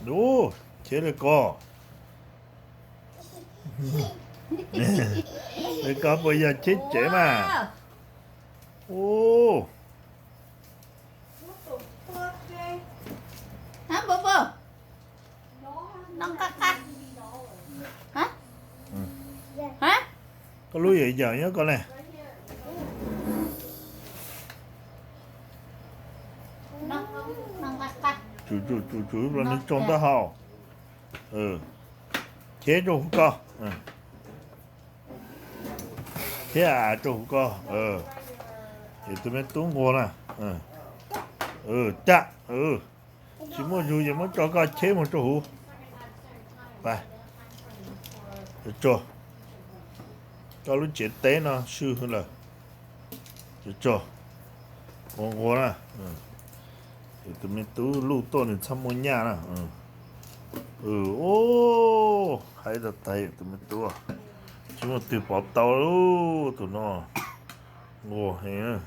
Ub, cheb li ko. Li ko puas yog cheb tsev mas? Ub. Koj lub yam yam nyob ko ne. Tsum tsum tsum tsum los nws tsoo taub hau. Cheb rau hauv ko. Thiab rau hauv ko. Es tus me tub nquag na. Cam, tsis muaj zug ces muab tso koj cheb mus rau hauv. Tso, koj lub tsev teb no swj lawm. Tso, nquag nquag na. Tus me tub luj tuaj nws txhob muaj nyaj na. Ub, haib tag tag tus me tub, tsis muaj twg pov tau tus no. Nquag heev.